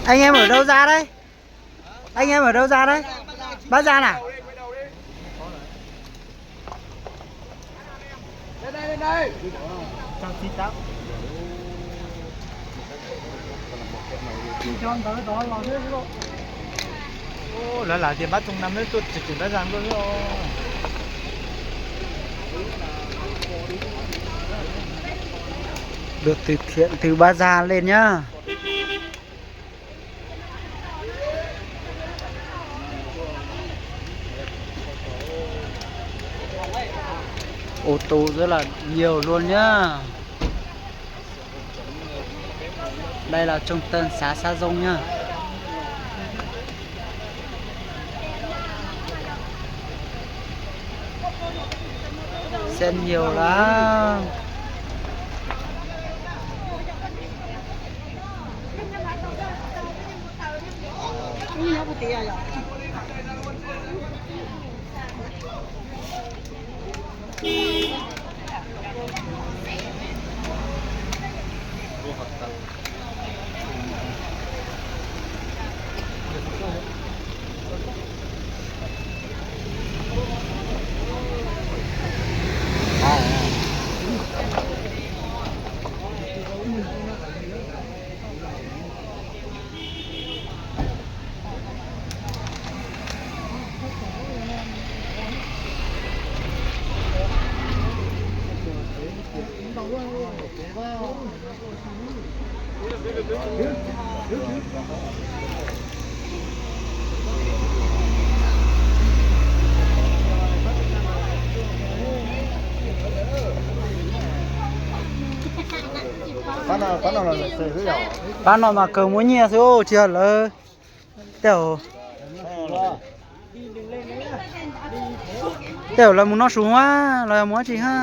Anh em ở đâu ra đấy? Anh em ở đâu ra đấy? Bác ra nào? Lawv lam tias Bắc Trung Nam tuaj tseem tseem Bắc Giang tuaj xwb os. Được từ thiện từ Bắc Giang lên nhá. Ô tô rất là nhiều luôn nhá. Đây là trung tâm xã Sa Dung nhá. Xe nhiều lắm. Pab no mas kawg muab nyiaj xwb, tsis yog lawv. Tej zaum, tej zaum lawv mus noj su a, los yog mus dab tsi ha.